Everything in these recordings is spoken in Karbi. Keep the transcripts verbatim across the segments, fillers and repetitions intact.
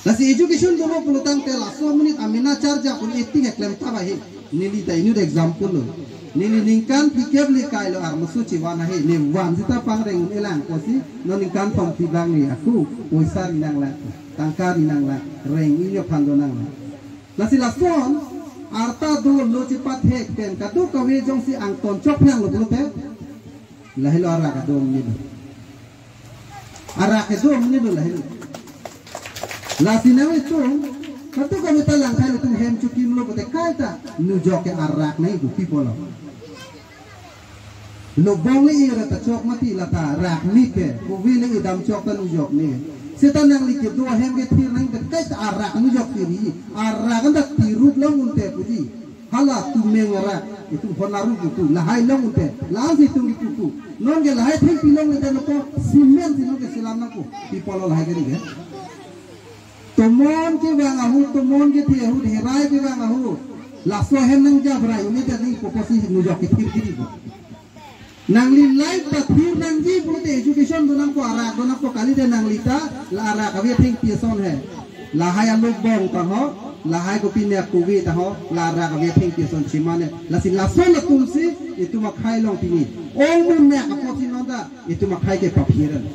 Lasi education dolo pulo tangte laso amonit amena charja pun acting eklem ta bahe. Neli ta inut example lo. Neli ningkan phlikep le kailo armaso chevan ahe. Ne van sita pangreng un-e lang pusi non ningkan thom pibang ne aku. Poisa ri nanglang, tangka ri nanglang, reng inyo phando nanglang. Lasi lason arta dolo chepathek pen kadokave jongsi angton chokphang lo pulote, lahelo arak kedo amonit lo. Arak kedo amonit lo lahelo. Lasi nanglitum kadokave ta langtha, ilitum hem chokimlo pulote kaita nujok ke arak nangji pu pi apotlo. Lobong le ira ta chok mati, lata arak ni ke, kove le idam chok ta nujok ne. Seta nangli kedo ahem kethir nangji pu kaita arak nujok thirji. Arak anta tirup long unte puji. Hala tumeng arak, itum hona ru kutu, lahai long unte, la-an si itum kipupu. Non ke lahai thengpi longle tangte cement si non ke selam nangpo. Pi apotlo lahai ke ni ke. Tomon kevang ahut, tomon kethe ahut, herai kevang ahut. Laso ahem nangjabrai un-e tadi kopi pusi nujok kethir kiri ko. Nangli life ta thir nangji pulote education do nangpo, arak do nangpo, kalite nangli ta la arak ave thengpi ason he. Lahai alobong ta ho, lahai kopine kove ta ho, la arak ave thengpi ason chimane. Lasi lason atum si itum akhei along pini ong mun mek apotsi non ta itum akhei ke paphiran.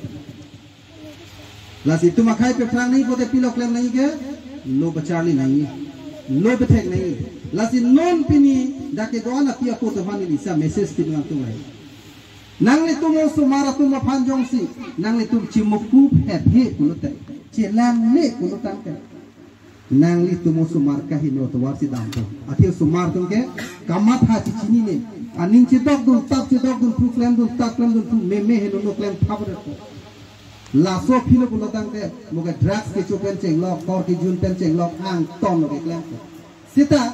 Lasi itum akhei paphrang nangji pulote pilo klem nangji ke, lo pacharli nangji, lo pathek nangji. Lasi non pini dak kedo-an api apo atum aphan neli isi message pidun nangtum ai. Nanglitum osomar atum aphan jongsi nanglitum chimukuphet he pulote, chelangle pulo tangte, nanglitum osomar kaheno atovar si dampo. Athe osomar atum ke kamatha chechinine. Aning chedokdun, tap chedokdun thu, klemdun tap, klemdun thu, meme henono klem thap repo. Laso philo pulo tangte, mo ke drugs kecho pen chenglok, hor kejun pen chenglok, angton lo keklem. Seta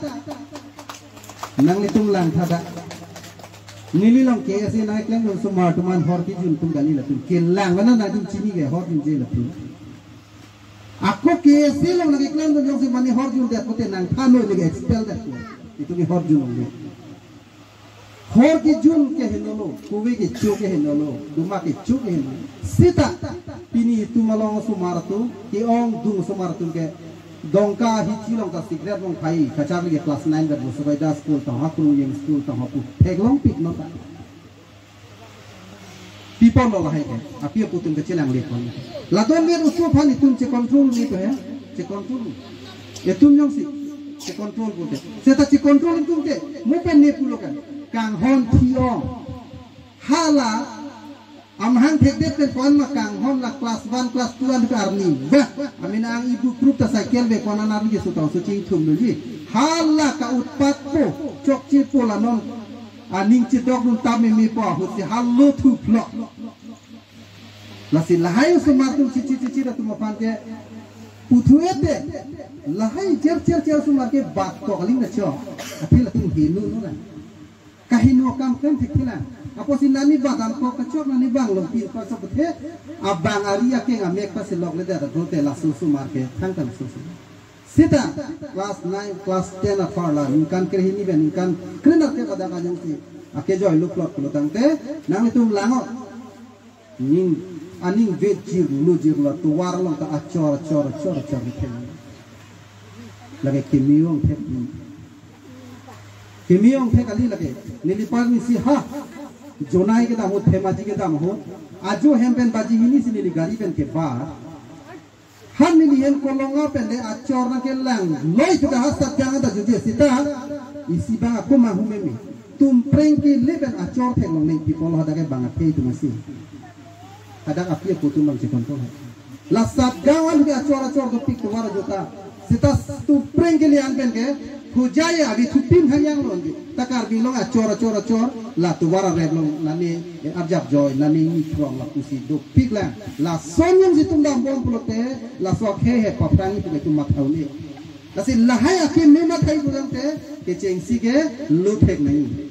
nanglitum langtha dak. Neli along K S A nangklemdun osomar atum an hor kejun atum kali latum. Kelang mana nangtum chini ke hor junje latum. Ako K S A along nangklemdun jongsi mane hor jundet pulote nangthan noi, neke expel det ko. Itum ke hor jun longle. Hor kejun ke henolo, kove kecho ke henolo, duma kecho ke henolo. Seta pini itum along osomar atum, ke-ongdung osomar atum ke Dongka hithi along ta cigarette bong khai, kacharli ke class nine vet, Bosukai Das school tangho, Krungyeng school tangho pu theklongpik non ta. Pi apotlo lahai ke, api apo atum ke chelangle pon. La don vet oso aphan itum che-control ne to he, che-control. Itum jongsi che-control pulote, seta che-control itum ke mo pen ne pulo kan, kanghon thi-ong. Hala amahang thekdet pen ko-an ma kanghon, la class one, class two an ke arni. Bah, amena ang ibu group ta cycle ave, ko-an an arni ke sutang so chingthum nangji. Hala ka-utpat po, chokche po, la non aning chedokdun ta memepo ahut si halo thuplo. Lasi lahai osomar atum chichi chichi atum aphan ke puthu-et te, lahai cher cher cher osomar ke bat kok aling na cho. Athe latum heno non na. Kaheno akam klem thekthelang. Apotsi nani bat damkok kachok, nani bang longpin paso puthe, abang ari akeng amek pasi lokledet adote laso osomar ke thangta laso osomar. Seta class nine, class ten apar la, ningkan krehini pen ningkan krenerkep adak ajang si akejoi lukplot pulo tangte, nanglitum lang-o. Ning, aning vet jirlo jirlo atovar along ta achor, achor, achor, achor ketheng. Lake keme ong thek ni. Keme ong thek kali lake. Neli parni si ha. Jonai kedam ahut, Dhemaji kedam ahut. Ajo hem pen baji hini si neli gari pen kebar. Han neli hem kolonga pen le achor nangkelang loi tu ha Satgaon ta juje seta. Isi bang ako ma hu meme. Tumpreng kele pen achor theklongle, pi apotlo hadak ke bang athe itum asi. Hadak api apo atum bang chekon ko hai. La Satgaon ke achor achor dopik atovar ajo ta. Seta tumpreng kele an pen ke, hojai ave thupin hangyang lo ke. Ta Karbi Anglong achor achor achor, la atovar arep along, la ne arjap joi, la ne ni krong, la pusi dopik lang. Lason jongsi itum dambom pulote, laso akhei he paphrang itum, itum matha un-e. Lasi lahai akhei me matha-i pulote, kechengsi ke lo thek nangji.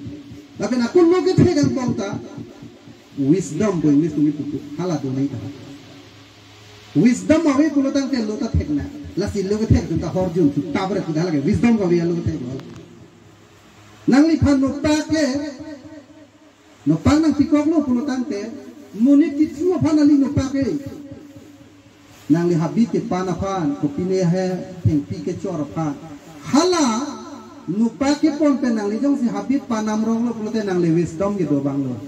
Lapen ako lo kethek angbong ta, wisdom pu English tumi pupu, hala do nangji ta. Wisdom ave pulo tangte lo ta thek nang. Lasi lo kethek atum ta hor jun thu, tabre thu hala ke wisdom ave lo kethek lo. Nangliphan nopak ke, nopak nangpikoklo pulo tangte, monit kithu aphan nangli nopak ke. Nangli habit kepan aphan, kopine he thengpi kechor aphan. Hala, nupak kepon pen nangli jongsi habit panam ronglo pulote nangli wisdom kedo abanglo.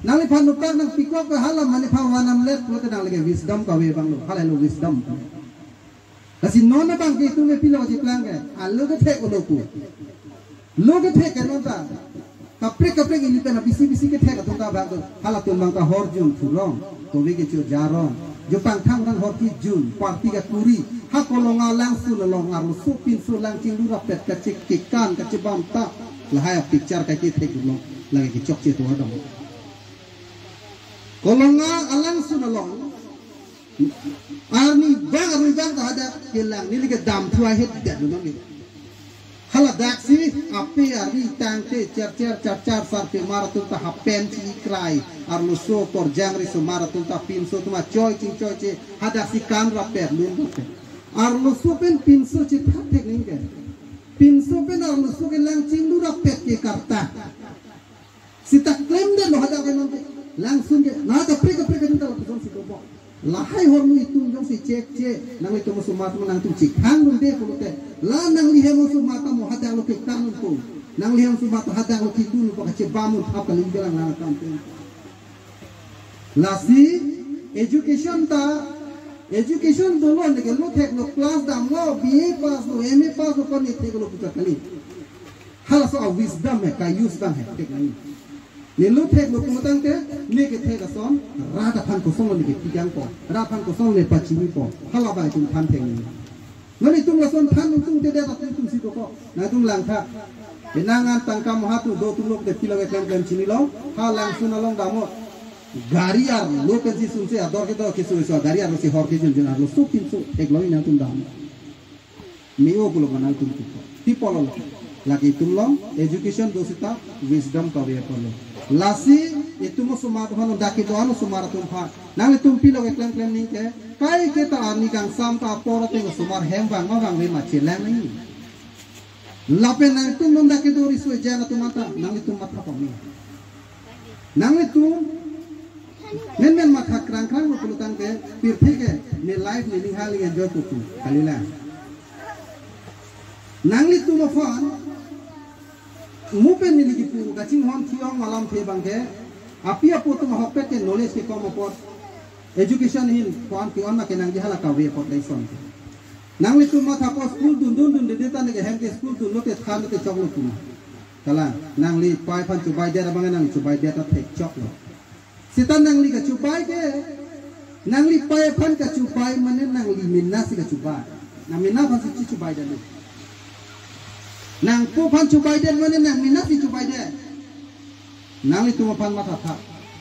Nangliphan nupak nangpikok ke hala mane phan vanam let pulote nangli ke wisdom kave abanglo. Hala lo wisdom. Lasi non abang ke itum ke pilo chiklang ke. Alo kethek olo pu. Lo kethek ke non ta. Kaprek kaprek ili pen bisi bisi kethek atum ta bang tu. Halatum bang ta hor jun thurong. Kove kecho jarong. Jo pangthang thang hor kejun. Party kakuri. Ha Kolonga alangsun along arloso pinso lang chinglu rapet kachek kekan kachebam ta. Lahai picture kachethek dolo. Lake kechokche to adong. Kolonga alangsun along. Arni bang arni bang ta hadak kelang neli ke dam thu ahet det lo nang. Hala daksi ape arni tangte cher cher char char sarpimar atum ta hapen chi krai. Arloso korjang risomar atum ta pinso atum achoi chingchoiche hadak si kan rapet lun rapet. Arloso pen pinso chethap thek ningke. Pinso pen arloso kelang chinglu rapet ke karta. Seta klemdetlo hadak ke nonte. Langsun ke. Na kaprek kaprek ke nonte lapuson si dobo. Lahai hormu itum jongsi chekche. Nanglitum osomar atum nangtum chekhang dunde pulote. La nangli hem osomar ta mo hadak lo kekan po. Nangli hem osomar ta hadak lo kidul po kachebam un thap kali kelang lang kam pen. Lasi education ta, education dolo neke lo theklo class damlo, B A pass lo, M A pass lo, kon ne theklo puta kali. Halaso a wisdom he, ka use dam he, thek nangji. Ne lo theklo pulo tangte, ne kethek ason, rat aphan kosonlo ne kepidang po, rat aphan kosonlo ne pachini po, hala abang itum than thek nangji. Non itum lason than nangtungte det atum itum si dokok, nangtum langtha. Penang an tangka moha tu do tumlo te pilo ke klem klem chinilo, ha langsun along damo. Gari arlo pensi sunse ador kedo keso so gari arlo si hor kejun jun arloso pinso theklong nangtum dam. Me-o pulo ma nangtum tipo. People lo. Lake itum long education do seta wisdom kave apotlo. Lasi itum osomar atum aphan dak kedo-an osomar atum aphan. Nanglitum pilo ke klem klem ningke. Kai ke ta arni kangsam ta apor ateng osomar hem vang ma vangve ma chelang nangji. Lapen nangtum non dak kedo riso ejang atum anta nanglitum matha pame. Nanglitum menmen matha krang krang lo pulo tangte pirthe ke ne life ne ninghali enjoy pupu kalila. Nanglitum aphan mo pen neli kipu kachinghon thi-ong alamthe abang ke api apo atum ahokpet ke knowledge kekom apot education ahin ko-an ke-on ma kenangji hala kave apot dei son ke. Nanglitum matha po school dun dun dunde ta neke hem ke school dunlo te thanlo te choklo pu ma. Kalang, nangli pei aphan chubaidet abang nangli chubaidet ta thek choklo. Seta nangli kachubai ke, nangli pei aphan kachubai mane nangli mena si kachubai. Nang mena aphan si chichubai det lo. Nang po aphan chubaidet mane nang mena si chubaidet. Nanglitum aphan matha tha.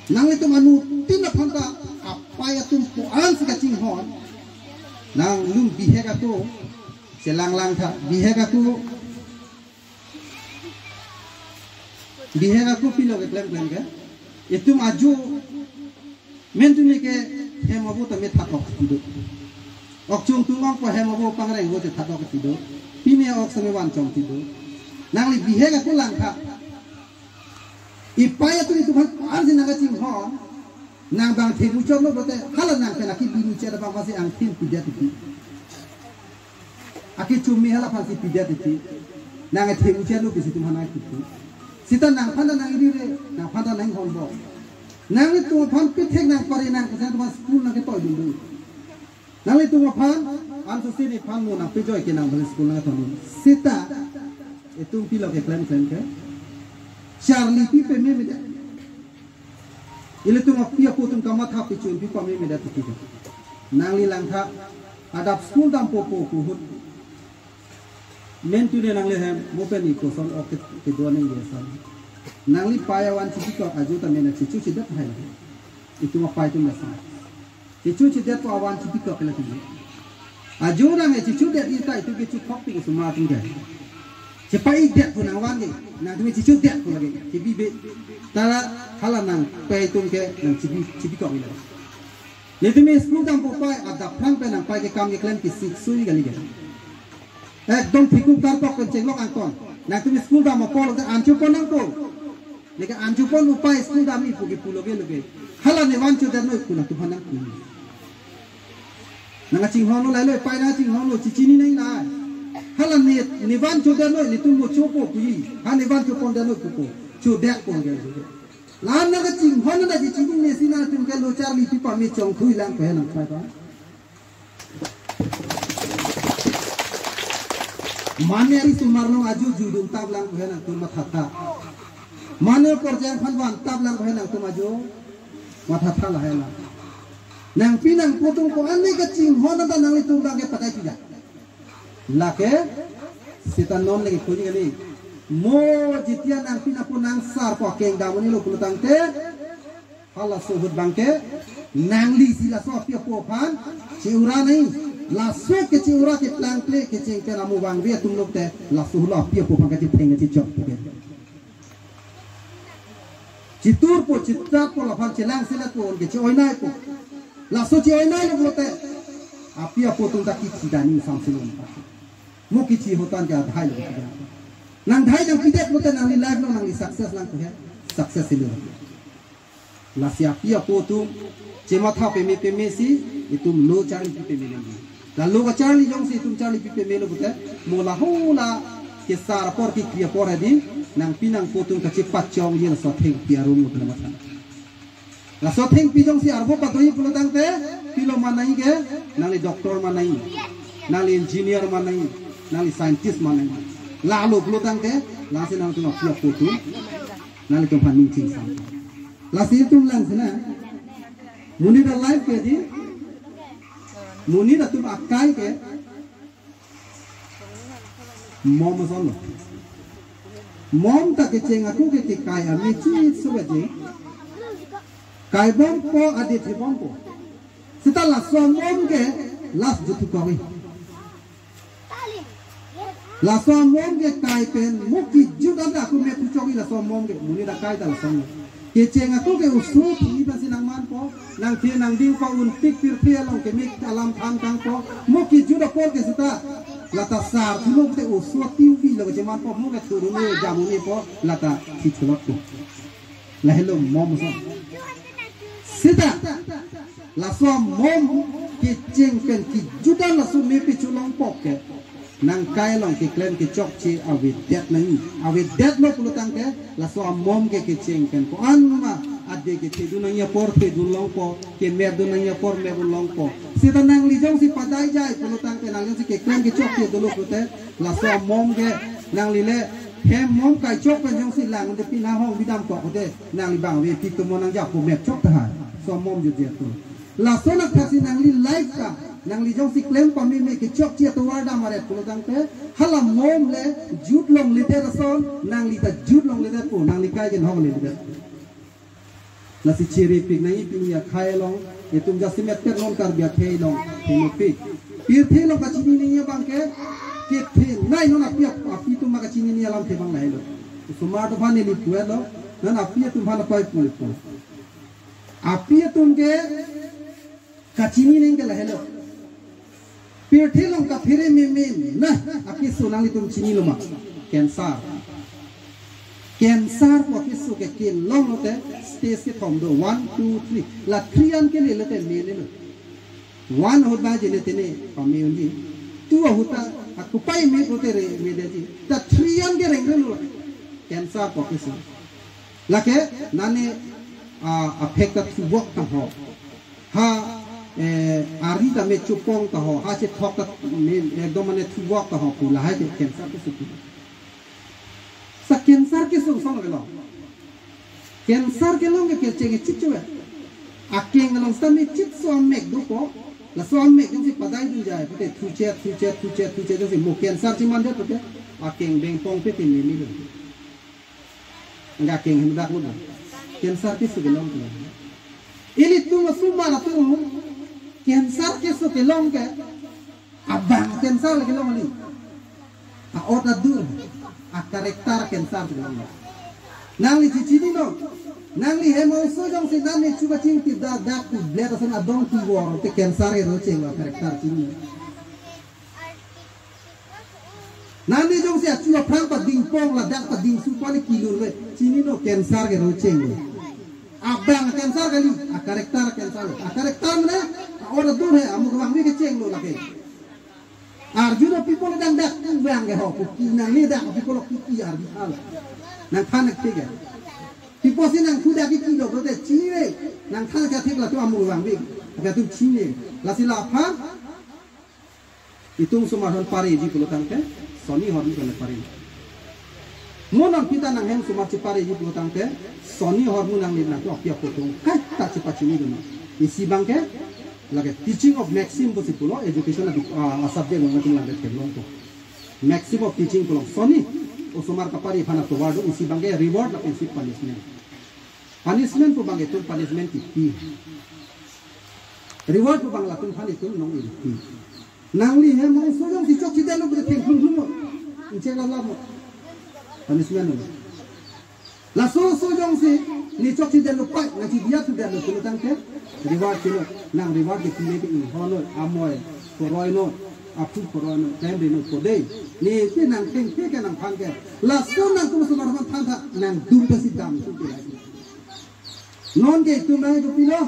Nanglitum anuttin aphan ta apei atum ko-an si kachinghon. Nang lun bihek ako, chelang lang tha, bihek ako, bihek ako pilo ke klem klem ke. Itum ajo, men tuni ke hem avo ta me thak ok tido. Ok chung tung ong ko hem avo pangreng avo te thak ok tido. Pine ok same van chom tido. Nangli bihek ako lang tha. Ipei atum itum aphan ko-an si nang kachinghon. Nang bang themu chotlo pulote hala nang pen aki bini chet abang pasi angthin pidet iti. Aki chumi hala aphan si pidet iti. Nang themu chetlo pusi itum aphan nang kipu. Seta nangphan ta nang irire, nangphan ta nang honbo. Nanglitum aphan pithek nang pare nang kesen atum aphan school nang ketoi dun dun. Nanglitum aphan, anso si nephan mo nang pejoi ke nang bang school nang thon. Seta, itum pilo ke klem klem ke. Charli pi peme medet. Ilitum api apo atum kamatha pichun pi pame medet tiki ke. Nangli lang tha, adap school dampo po kuhut. Men tuni nangli hem, mo pen iko son ok ke, kedo nangji ason. Nangli pei avan chipikok ajo ta men chichu chidet hai. Itum apei atum lason. Chichu chidet po avan chipikok ke lagi. Ajo nang chichu det ita itum ke chukhok pi osomar atum ke. Chepei det po nang van ke. Nangtum chichu det po lagi. Chibi be. Ta hala nang pei atum ke nang chibi, chipikok lagi. Nelitum school dampo pei adap phrang pen nang pei ke kam keklem kisik sui kali ke. Ekdom thikum kartok pen chenglok angkon. Nangtum school dam apor lo ke anchupon nangpo. Neke anchupon upei school dam ipu ke pulo ke lo ke. Hala ne van chudet noi kuna tuphan nang kuna. Nangkachinghon lo lahelo, pai nangkachinghon lo, chechini nang nai. Hala ne, ne van chodet lo, netum mo chopo pu-i. Ha ne van chopon det lo pupo. Chodet pon ke. Lan nangkachinghon nang chechinine si nangtum ke lo charli pi pame chongthui lang pu he nangpai pa. Mane arisomar along ajo judun tap lang pu he nangtum mathatha. Mane korjang aphan van tap lang pu he nangtum ajo mathatha lahai lang. Nangpi nangpo atum ko-an ne kachinghon nang ta nanglitum abang ke pakai pida. Lake seta non lake kuji kali. Mo jitiya nangpi nangpo nangsarpo akeng dam un-elo pulo tangte, halaso ahut abang ke nangli si laso api apo aphan che-ura nai. Laso ke che-ura ke plangple kecheng pen amo abang ve atum lo te, laso ahut lo api apo aphan kachetheng kachechok ke. Cheturpo, chetratpo, laphan chelangseletpo, ke che-oinaipo. Laso che-oinai lo pulote api apo atum ta kithi dani samsi lo. Mo kithi ahut an ke adhai lo kithi. Nang dhai nang pidet pulote nangli life lo nangli success lang ke he. Success ilo. Lasi api apo atum chematha peme peme si itum lo charli pi peme nangji. La lo kacharli jongsi itum charli pi peme lo pulote, mo lahula kesar apor kekri apor hedi, nangpi nangpo atum kachepachongji laso athengpi arum lo pulo matha. Laso athengpi jongsi arvo pado-i pulo tangte, pilo manai ke, nangli doctor manai, nangli engineer manai, nangli scientist manai. Lalo pulo tangte, lasi nangtum api apo atum, nanglitum aphan ning chingsam. Lasi itum lang sina. Monit a-life ke di. Monit atum akai ke. Mom ason lo. Mom ta kecheng ako ke kekai ami chit suka je. Kai bompo adi the bompo. Seta laso mom ke last juthu kawi. Laso amom ke kai pen mo kijut anta ako me puchok-i laso amom ke, monit akai ta laso amom. Kecheng ako ke oso thini pensi nangmanpo, nangthe nangding pa unpik pirthe along ke mik alam than kangpo, mo kijut apor ke seta lata sar thulo te oso T V lo kechemanpo, mo ke thurune jamunepo lata thithulotpo. Lahelo mom ason. Seta laso amom kecheng pen kijut an laso me picholongpo ke, nangkai along keklem kechokche avedet nangji. Avedetlo pulo tangte laso amom ke kecheng pen ko-an ma ade kethedun nangji apor thedun longpo, kemepdun nangji apor mepdun longpo. Seta nangli jongsi padaijai pulo tangte, nangli jongsi keklem kechokche dolo pulote, laso amom ke nangli le hem mom kaichok pen jongsi lang de pina hong bidam kok de, nangli bang ave pik tomo nangjapo mepchok tahai. Laso amom jutje atum. Laso nangthaksi nangli life ka, nangli jongsi klem pameme kechokche atovar dam aret pulo tangte, hala mom le jut longledet ason, nangli ta jut longledetpo, nangli kai ke nongleledet. Lasi chiripik nangji pini akhei along, itum jasemet pen non Karbi akhei along, themopik. Pirthe along kachini nangji abang ke, kethenei non api, api atum ma kachini nangji alamthe abang lahelo. Osomar atum aphan neli puetlo, non api atum aphan apai pupo. Api atum ke kachini nangji ke lahelo. Pirthe along kaphere meme na akeso nanglitum chinilo ma? Cancer. Cancer pu akeso ke kelong lote stage kethom do, one, two, three. La three an kele lote melelo. One ahut ba jene tene pame unji. Two ahut ta akopai me lote re medeji. Ta three an ke rengrelo. Cancer pu akeso. Lake nane, ah, aphek ta thuvok ta ho. Ha, eh, ari ta me chupong ta ho. Ha chethok ta me ekdom mane thuvok ta ho pu lahai ke cancer keso pu. Sa cancer keso ason kelong. Cancer kelong ke kecheng chit chuve. Akeng along seta me chit so amek dopo. Laso amek jongsi padaidunjai pute thuchet, thuchet, thuchet, thuchet jongsi mo cancer chemandet pute. Akeng bengpong pe tin mili lo. Anke akeng hem dak lo. Cancer keso kelong ke. Ilitum asomar atum cancer keso kelong ke. Abang cancer le kelong li. A-ot adur. A-character cancer kelong li. Nangli chichinilo. Nangli hem oso jongsi nangli chuba chingti dak dak tu blet ason adong tu wor te cancer ke rocheng lo character chini. Nangli jongsi achu aphrang padingpong ladak padingsu pani kilur le. Chinilo cancer ke rocheng le. Abang cancer kali, a-character cancer le. A-character mane, Or dur he, amuk vangve kecheng lo lake. Arjuno pi apot dang dak vang ke ho, kopi nangli dak pi apot kopi arju hal. Nangthan thekthek ke. Pi apotsi nangthu dak ke kilo pulote chini ve. Nangthan thekthek latum amuk vangve. Latum chini. Lasi laphan itum osomar aphan pareji pulo tangte, sonni ahormu pen pare. Mo nangpi ta nanghem osomar chepareji pulo tangte, sonni ahormu nangli nangtum api apo atum kaita chepachinidun. Isi abang ke, lake teaching of maxim pusi pulo, education a, a subject along nangtum langdet kelong ko. Maxim of teaching pulo, sonni osomar kapare aphan atovar do, isi abang ke reward lapensi punishment. Punishment pu abang itum punishment kipi. Reward pu abang latum aphan itum nong-ingpi. Nangli hem mangso jongsi chokchedetlo pulote theng plumplum lo. Ingchek la lam lo. Punishment lo. Laso oso jongsi ne chokchedetlo pai, nangchidiya thudetlo pulo tangte reward chelo. Nang reward ke pile ke inghon lo, amoi poroi lo, aphu poroi lo, time reno po dei. Ne ke nang thengthe ke nangphan ke. Laso nangtum osomar aphan thantha, nangdum pensi damthu ke lai. Non ke itum nang itum pilo,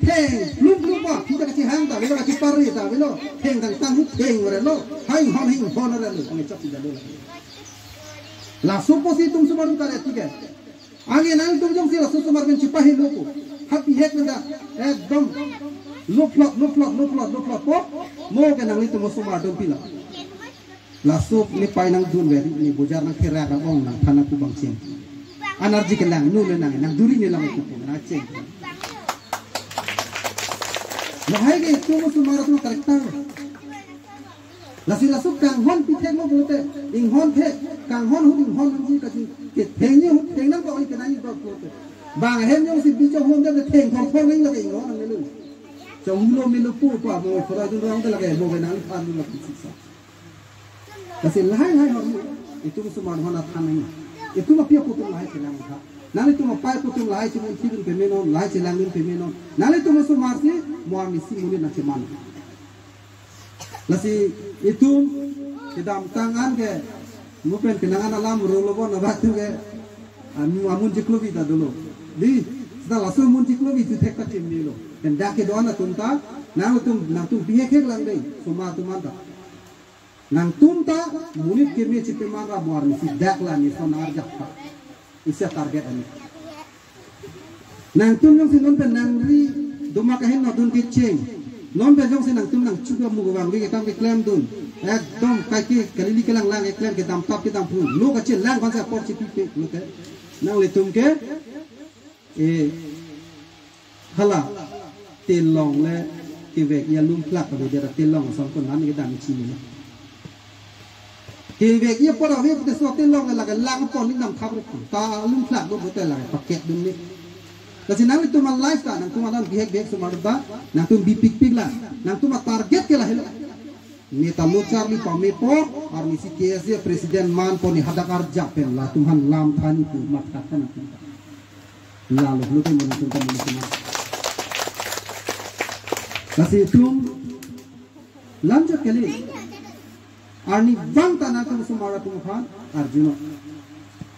theng plumplum pa, kita kachehang ta avelo, kachepare ta avelo, theng tangtang hu theng ore lo, ha inghon ha inghon ore lo, nge chokchedetlo. Laso pusi itum osomar atum kare thike. Anke nangtum jongsi laso osomar pen chepahelo ko, ha bihek pen ta ekdom luphlok luphlok luphlok luphlok po, mo ke nanglitum osomar atum pilo. Laso ne pai nangdun veri, ne bojar nangtherak nang-ong nangthan nangpu abang cheng. An arje kelang, nu le nang, nang duri ne lang itum nangcheng. Lahai ke itum osomar atum character. Lasi laso kanghon pithek lo pulote, inghon the, kanghon ahut inghon nangji kachi, kethengji ahut theng nang ko oi kenangji dok pulote. Bang hem jongsi bichong hon de theng thorthor nang lake inghon nangnelo. Chonglo melo pu pa mo khora dun rong de lake mo ke nangthan dun lake sisa. Lasi lahai lahai ahormu, itum osomar aphan than nang. Itum api apo atum lahai chelang tha. Nanglitum apai apo atum lahai chemun thidun pemenon, lahai chelangdun pemenon. Nanglitum osomar si mo amisi monit nangcheman. Lasi itum kedamtang an ke, mo pen kenang an alam rolo bon abat ke, amu amun chiklo bi ta dolo. Dei, seta laso amun chiklo bi tu thek ta chimni lo. Pen dak kedo-an atum ta, nangtum, nangtum bihek hek lang dei, osomar atum anta. Nangtum ta monit keme chipeman ra mo arnisi dak la ne son arjap ta. Isi a target ani. Nangtum jongsi non pen nangri doma kahin nodun kecheng. Non pen jongsi nangtum nangchuk amuk vangve ke kam keklemdun. Ekdom kaike kalili kelang lang keklem kedam tap kedam phu. Lo kachelang aphansi apor chipipe pulote. Nanglitum ke, eh, hala telong le kevek-i alum phlak avedet, telong asong kon nani kedam chini. Kevek-i apor ave pulote so telong lake lang apor ning dam thap ruk. Ta alum phlak do pulote lake paket dun ni. Lasi nanglitum a-life ta, nangtum alam bihek bihek osomar ta, nangtum bipikpik la, nangtum a-target ke lahelo. Neta lo charli pamepo, arnisi K S A president manpo, ne hadak arjap pen latum aphan lam thani pu matha than nangtum ta. Lalo lo ke mo nangtum ta mo nangtum ta. Lasi itum lam jat kali. Arnivang ta nangtum osomar atum aphan arjunon.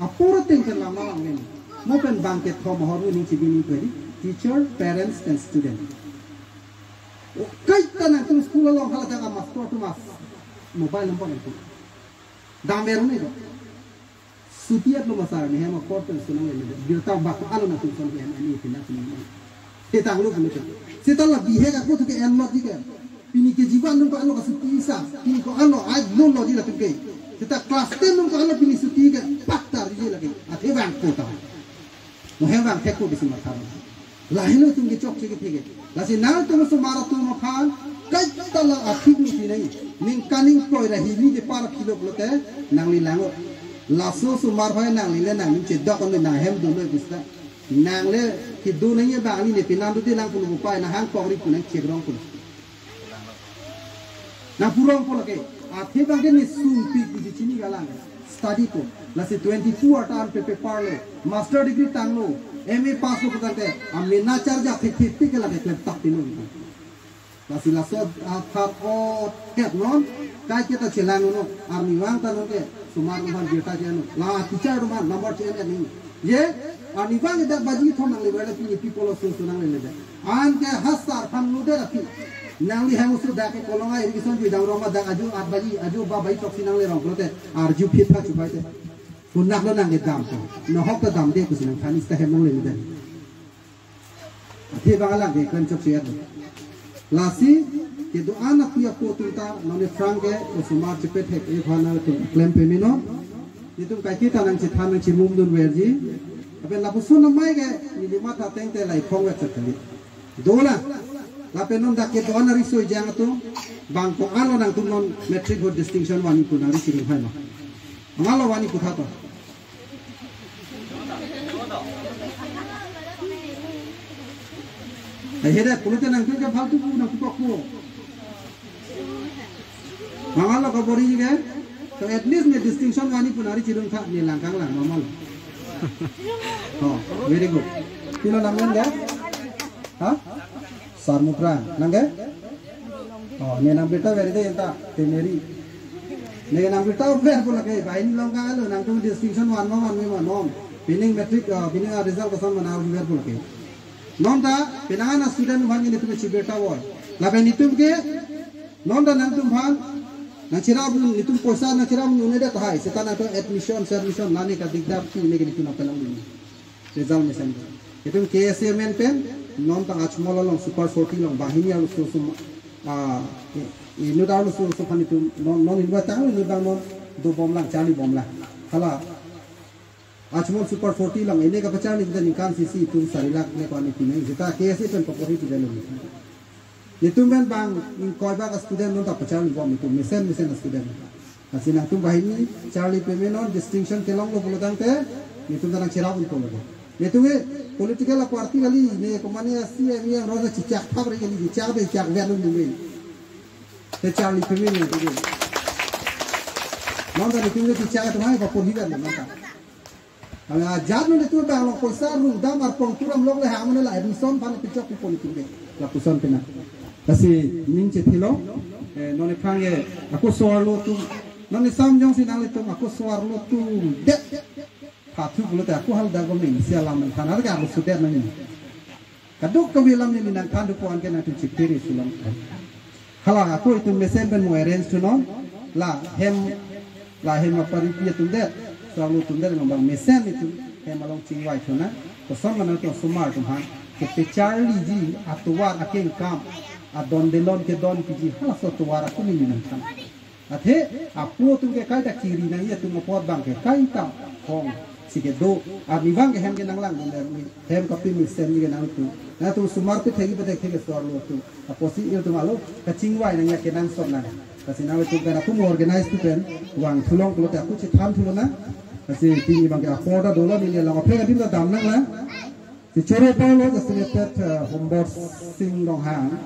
Apor ateng pen lama lang ven. Mo pen bang kethom ahormu ning chibini pedi, teacher, parents, and student. O kaita nangtum school along hala jaka master atum a-mobile number nangtum. Dam er ne do. Suti at lo ma sar ne hem apor pen sunang le. Birta bak alo nangtum son hem ani pina pina. Setang lo pulote. Seta la bihek ako tu ke en lot ji ke. Pini K G one nung ko alo ka suti sa. Pini ko alo ai lo lo ji latum ke. Seta class ten nung ko alo pini suti ke. Paktar ji lagi. Athe bang kota. Mo hem bang thek ko bisi matha. Lahelo itum kechokche kethek ke. Lasi nangtum osomar atum aphan kaita la athik nangpi nang. Ningkan ingkoi ra hini de par philo pulote nangli lang-o. Laso osomar hoi nangli le nangning chedok nang nanghem dun lo bista. Nang le kedo nangji abang neli ne penan dode lang pulo pai nang hang kongri pu nang chekrong pulo. Nang purong pulo ke. Athe abang ke ne sungpik di chini galang. Study po. Lasi twenty-two arta an pe paper lo. Master degree tanglo. M A pass lo putangte. Amena charja thik thik thik ke lake klem tak tilo. Lasi laso athar o ket non, kaike ta chelang non, arnivang ta non ke, osomar atum aphan birta che non, la teacher atum aphan number che non ni. Je, arnivang ke dak baji thom nangle, wala pini people of so nangle le. Anke hasar aphan lo de rapi. Nangli hang usu dak ke Kolonga irrigation ju dam rong ma dak aju abaji, aju ba baji throksi nanglerong pulote arju phit pha chubai te. Kunak lo nang kedam to. Nohok ta damde pusi nangthan ista hem nangle miden. Athe bang alang ke klem chok siat. Lasi kedo-an api apo atum ta non aphrang ke osomar chepethek e phana atum klem pemino. Itum kaiketa nangchethan nangchimum dunverji. Lapen lapuson amei ke neli matha tengte lai khong wet chot kali. Dolang. Lapen non dak kedo-an ariso ejang atum bang ko-an lo nangtum non matric ho distinction vanji pu nangri chiring hai ma. Angalo vanji pu tha to. Ai heda pulote nangtum ke faltu pu nangtum kok pu. Bang angalo kabor-i ke. To at least ne distinction vanji pu nangri chiring tha ne langkang lang normal. Oh, very good. Pilo nang nang ke? Ha? Sarmutra. Nang ke? Oh, ne nang birta veri de enta, teneri. Ne nang birta ver pu lake, bain long ka alo, nangtum distinction van ma van me ma non. Pining matric, ah, pining a-result koson ma nang ver pu lake. Non ta, penang ana student aphan ke netum chibirta voi. Lapen netum ke, non ta nangtum aphan, nangcherap, netum poisa nangcherap un-edet tahai, seta nangtum admission, admission, lane kadikdar, pine ke netum aphan lang dun. Result mesen. Itum K S A men pen, non ta Ajmol along Super forty along banghini arloso sum, ah, i-, inut arloso sum aphan itum non, non inut tang inut bang non dobom lang, charlibom lang. Hala Ajmol Super forty along, ene kapacharli kita ningkan sisi itum sari lakh ne ko-an ipinai, seta K S A pen paporhi tidak lagi. Netum pen bang ingkoi bak a-student non ta pacharlibom itum mesen mesen a-student. Lasi nangtum banghini charli peme non distinction kelong lo pulo tangte netum ta nangcherap un pulo. Netum ke political party kali ne komane a-C M yang rosa chichak thap re kali chichak de chak vet lo ne. Te charli peme non tu. Non ta netum ke chichak atum hai paporhi vet lo non ta. Kami ajat non netum bang long poisa rudam arpong turam lok le ha mane la admission aphan pechok pu politik de. Lapuson pena. Lasi ning chethilo, eh, non aphrang ke ako so-arlo atum, non isam jongsi nanglitum ako so-arlo atum det. Pathu pulote ako hal dago me isi alam thanar ke ako sudet nang. Kadokave alam neli nangthan thupo anke nangtum chipiri sulong. Hala ako itum mesen pen mo arrange thunon. La hem, la hem aparipi atum det, so-arlo atum det, bang mesen itum hem along chingvai thunang. Koson mana to osomar atum aphan kepacharliji atovar akengkam, adon delon kedon piji, halaso atovar ako neli nangthan. Athe apo atum ke kaita kiri nangji atum apot bang ke kaita hong si kedo. Arni bang ke hem ke nanglang dun er ni. Hem kapi mesen ni ke nangtum. Nangtum osomar pethekji pethek ke so-arlo atum. Apotsi itum alo kachingvai nangji akenangsot nang. Lasi nangtum pen ako organize tu pen vang thulong pulote ako chethan thulonang. Lasi pini bang ke apor ta dolo neli along aphrang adim ta dam nanglang. Si choro Paolo, the selected, uh, Hombor Sing Ronghang.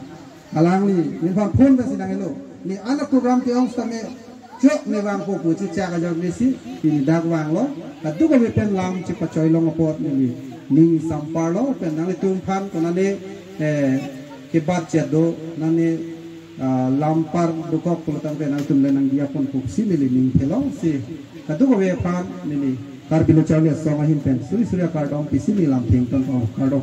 Alangli, nephan phone ta si nang-elo. Ne ana program ke-ong sitame chok ne vangpo pu chichak ajok ne si, pini dak vanglo. Kadokave pen lam chepachoi long apot neli ning samparlo, pen nanglitum aphan konane, eh, kebat chet do, nane, ah, lampar dokok pulo tangte nangtum le nangdiya ponpo pusi neli ning thelo, si kadokave aphan neli Karbi Lo Charli Asong ahin pen suri suri akardom pisi neli lam thengton po, kardom.